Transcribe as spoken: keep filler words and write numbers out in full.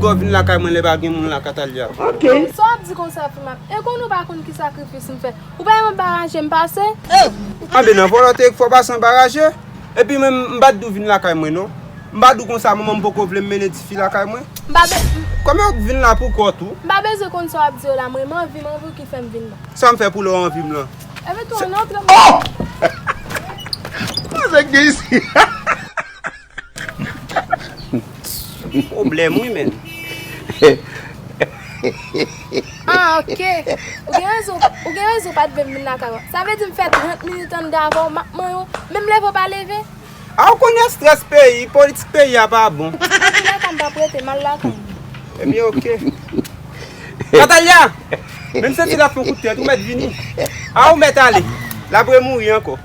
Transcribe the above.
Ou vin lakay mwen lè pa gen moun la, Catalia. Sa w ap di konsa, Fimap? E konn ou pa konn ki sakrifis m fè? Ou pa wè m ap baraje m pase? Anben nan vòlò te fò pase an baraje. Epi mwen m pa t di w vin lakay mwen non. M pa di w konsa manman m poko vle m mennen tifi lakay mwen. M pa be- Kòman w vin la pou kò tou? M pa bezwen konn sa w ap di yo la, mwen m anvi, m anvi w ki fè m vin la. Sa m fè pou lè w anvi m lan? Epi tou an antre m. Sa k gen isi? Pwoblèm wi menn. Ah, ok. Ou gen rezon, ou gen rezon pa t vle m vin lakay ou. Sa vle di m fè trant minit anndan avè w, m ap manyen w, menm leve w pa leve. A ou konn estrès peyi, politik peyi a pa bon. Antoulèka m p ap rete, m al lakay mwen. Ebyen ok. Catalia, menm santi l ap fè yon kout tèt, ou mèt vini. A ou mèt ale. L ap remouri ankò.